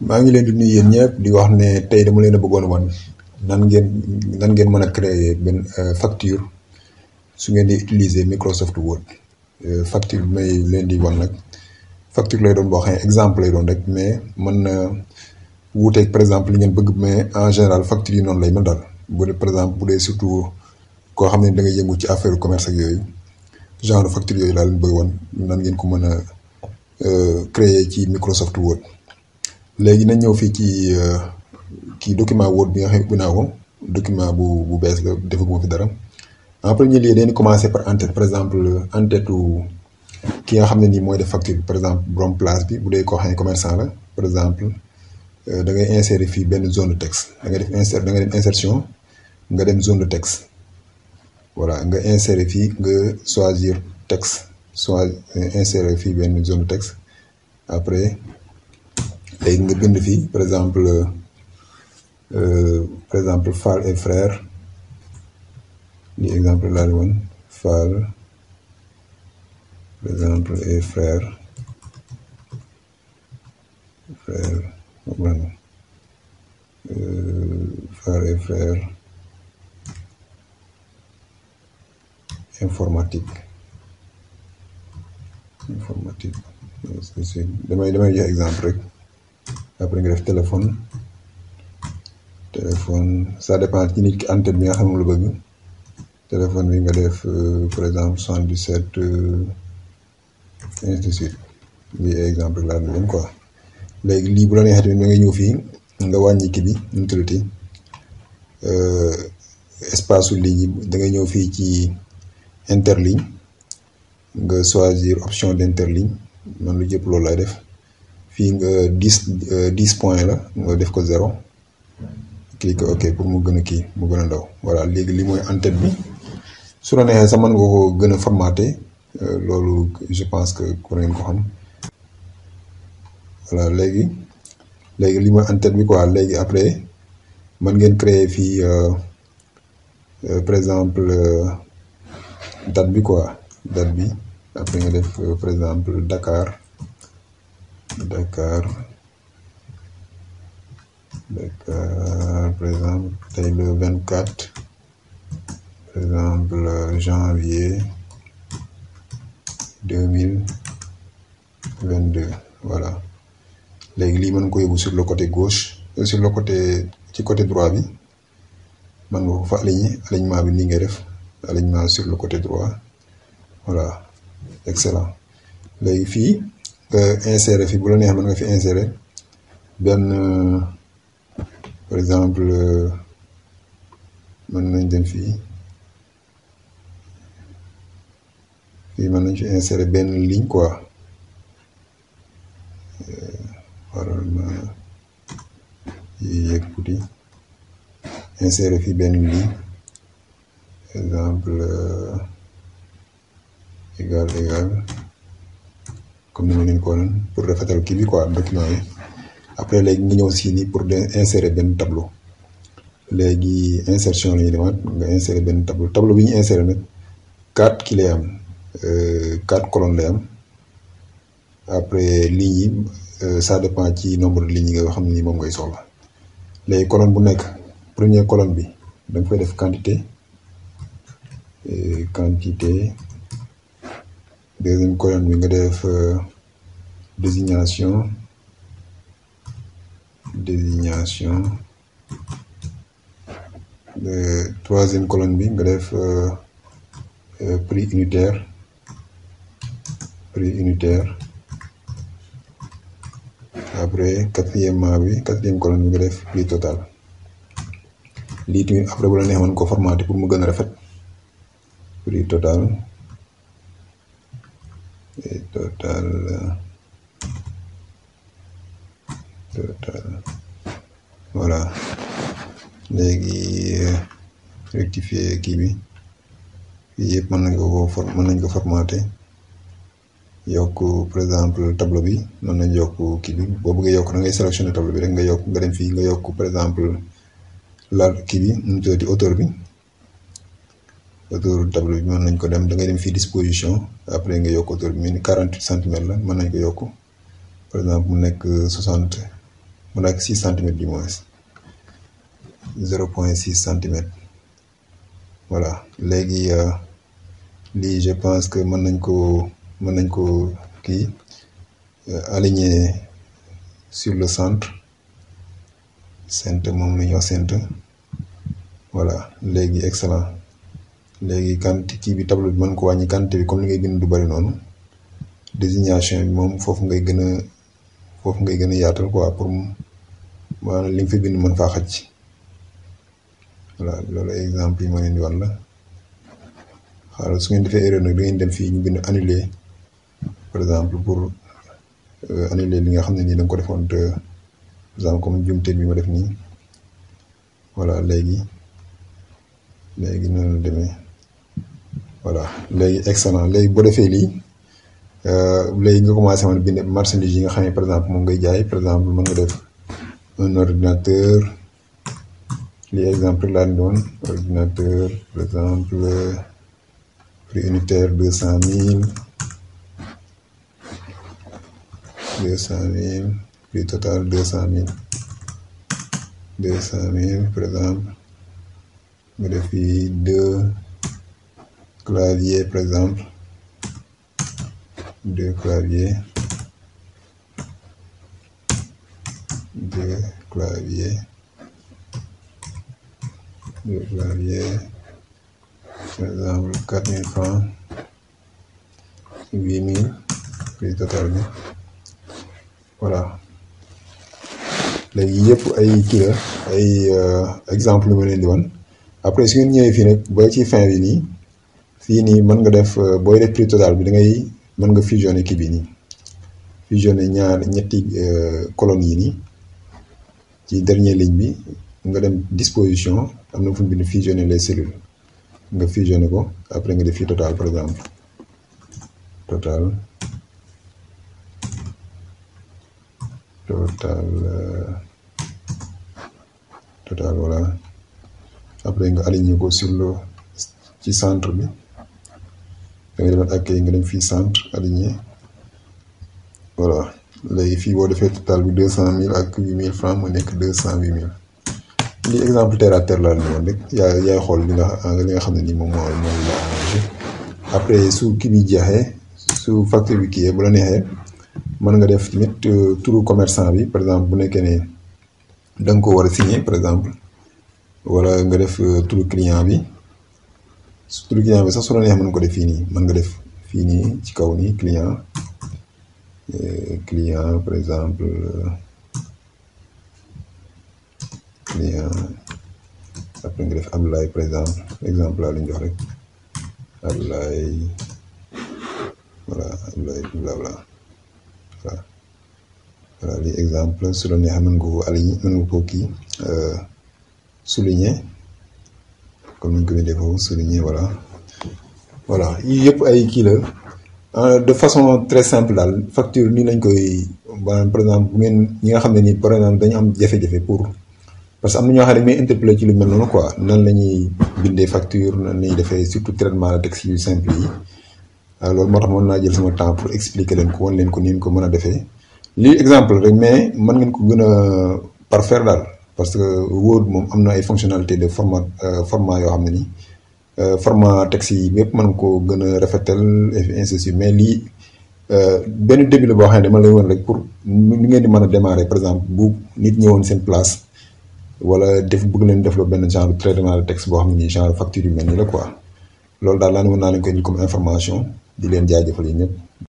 maa ngi leen di nuyu yéen ñëpp di wax ne tey dama leen a bëggoon wan nan ngeen mën a créer benn facture su ngeen di utiliser Microsoft Word. Facture bi may leen di wan nag facture lay doon boo xam ne exemple lay doon rek mais mën na wuuteeg par exemple li ngeen bëgg, mais en général facture yi noonu lay mel daal. bu dee par exemple bu dee surtout koo xam ne da ngay yëngu ci affaire commerce ak yooyu genre facture yooyu laa leen bëgg wan nan ngeen ko mën a créer ci Microsoft Word. léegi nañ ñëw fii ci document Word bi nga xam ne ubbi naa ko document bu bees la defaguma fi dara. en premier lieu dañuy commencer par en-tête, par exemple en-tête ki nga xam ne nii mooy def facture bi, par exemple borom place bi bu dee koo xam ne commerçant la par exemple da ngay insérer fii benn zone de texte da nga dem insertion nga dem zone de texte. voilà nga insérer fii nga choisir texte insérer fii benn zone de texte. après léegi nga bind fii par exemple Fall et frères li exemple laa woon Fall par exemple et frères Fall et frères informatique damay jox exemple rek. après nga def téléphone ça dépend ci nit ki en-tête bi nga xam ne lu bëgg. téléphone bi nga def par exemple 77 ainsi de suite lii exemple laa leen quoi. léegi lii bu la neexee tamit da ngay ñëw fii nga wàññi kii bi nu mu tuddati espace su ligne yi da ngay ñëw fii ci interligne nga choisir option d'interligne man lu jëpp loolu lay def. fii nga 10 points la nga def ko 0 cliquer OK pour mu gën a kii mu gën a ndaw. voilà léegi li mooy en-tête bi su la neexee sax mën nga ko gën a formater loolu je pense que war ngeen ko xam. voilà léegi li mooy en-tête bi quoi. léegi après mën ngeen créer fii par exemple date bi quoi, date bi après nga def par exemple Dakar par exemple tey le 24 par exemple janvier 2022. voilà léegi lii mën nga ko yóbbu sur le côté gauche sur le côté ci côté droit bi mën nga ko fa alignement bi nii ngay def alignement sur le côté droit. voilà excellent. léegi fii nga insérer fii bu la neexee mën nga fi insérer benn par exemple mën nañ dem fii mën nañ fi insérer benn ligne quoi. waral ma yéeg tuuti insérer fii benn ligne par exemple égal comme ni ma leen ko woon pour rafetal kii bi quoi document yi. après léegi nga ñëw si nii pour insérer benn tableau. léegi insertion la ñuy demaat nga insérer benn tableau bi ñu insérer nag 4 kii lay am 4 colonnes lay am. après lignes yi ça dépend ci nombre de lignes yi nga xam ne moom ngay soxla. léegi colonne bu nekk première colonne bi da nga fay def quantité deuxième colonne bi nga def désignation troisième colonne bi nga def prix unitaire après quatrième colonne bi nga def prix total. lii tamit après bu la neex mën ko formater pour mu gën a rafet. prix total voilà. léegi rectifier kii bi fii yëpp mën nañ ko formater yokk par exemple tableau bi mën nañ yokk kii bi boo bëggee yokk da ngay sélectionner tableau bi rek nga dem fii nga yokk par exemple la kii bi nu mu tuddati hauteur tableau bi mën nañ ko dem da ngay dem fii disposition après nga yokk hauteur bi 48 centimètres la mën nañ ko yokk par exemple mu nekk 60 mu nekk 6 centimètres du moins 0,6 centimètres voilà léegi lii je pense que mën nañ ko kii aligner sur le centre moom la ñuy wax centre voilà léegi excellent léegi quantité kii bi tableau bi mën ko wàññi quantité bi comme li ngay bind du bari noonu désignation bi moom foofu ngay gën a yaatal quoi pour maanaam li nga fi bind mën faa xaj voilà loolu exemple yi ma leen di wan la xaaral su ngeen defee erreur nag da ngeen dem fii ñu bind annuler par exemple pour annuler li nga xam ne nii da nga ko defoon te par exemple comme jumte bi ma def nii voilà léegi noonu la demee voilà léegi excellent léegi boo defee lii léegi nga commencé woon bind marchandise yi nga xam ne par exemple moom ngay jaay par exemple mën nga def un ordinateur lii exemple laa doon ordinateur par exemple prix unitaire 200 000 prix total 200 000 par exemple nga def fii 2 claviers par exemple 2 claviers par exemple 4000 francs 8000 prix total bi voilà léegi yëpp ay kii la ay exemple lu ma leen di wan après su ngeen ñëwee fii nag ba ci fin bi nii fii nii mën nga def booy def prix total bi da ngay mën nga fusionner kii bi nii fusionner ñetti colonnes yi nii ci dernière ligne bi nga dem disposition am na fu mu bind fusionner les cellules nga fusionner ko après nga def fii total par exemple total voilà après nga aligner ko sur le ci centre bi da ngay demat ak nga dem fii centre aligné voilà léegi fii boo defee total bi 200 000 ak 8000 francs mu nekk 208 000 lii exemple terre à terre laa leen woon rek yaay xool li nga xam ne nii moom mooy la arrangé après su kii bi jeexee su facture bi kii bu la neexee mën nga def tamit turu commerçant bi par exemple bu nekkee ne da nga ko war a signer par exemple wala nga def turu client bi turu client bi sax su la neexee mën nga ko def fii nii mën nga def fii nii ci kaw nii client par exemple client après nga def Ablaye par exemple laa leen jox rek Ablaye voilà Ablaye blabla voilà lii exemple su la neexee mën nga ko aligner mën nga ko kii souligner comme ni ñu ko bindee foofu souligner voilà yii yëpp ay kii la de façon très simple daal facture nii lañ koy maanaam par exemple bu ngeen ñi nga xam ne nii par exemple dañu am jafe-jafe pour parce que am na ñoo xam ne dañuy interpeller ci lu mel noonu quoi nan la ñuy bindee facture nan la ñuy defee surtout traitement de texte yu simple yi loolu moo tax mën naa jël sama temps pour expliquer leen ko wan leen ko ni ñu ko mën a defee lii exemple rek mais mën ngeen ko gën a parfaire daal parce que Word moom am na ay fonctionnalités de format yoo xam ne nii format texte yi yëpp mën nga ko gën a rafetal et ainsi de suite mais lii benn début la boo xam ne dama lay woon rek pour ni ngeen di mën a démarrer par exemple bu nit ñëwoon seen place wala bëgg leen def la benn genre traitement de texte boo xam ne nii genre facture yu mel nii la quoi loolu daal laa ne mën naa leen ko indi comme information di leen jaajëfal yi ñëpp.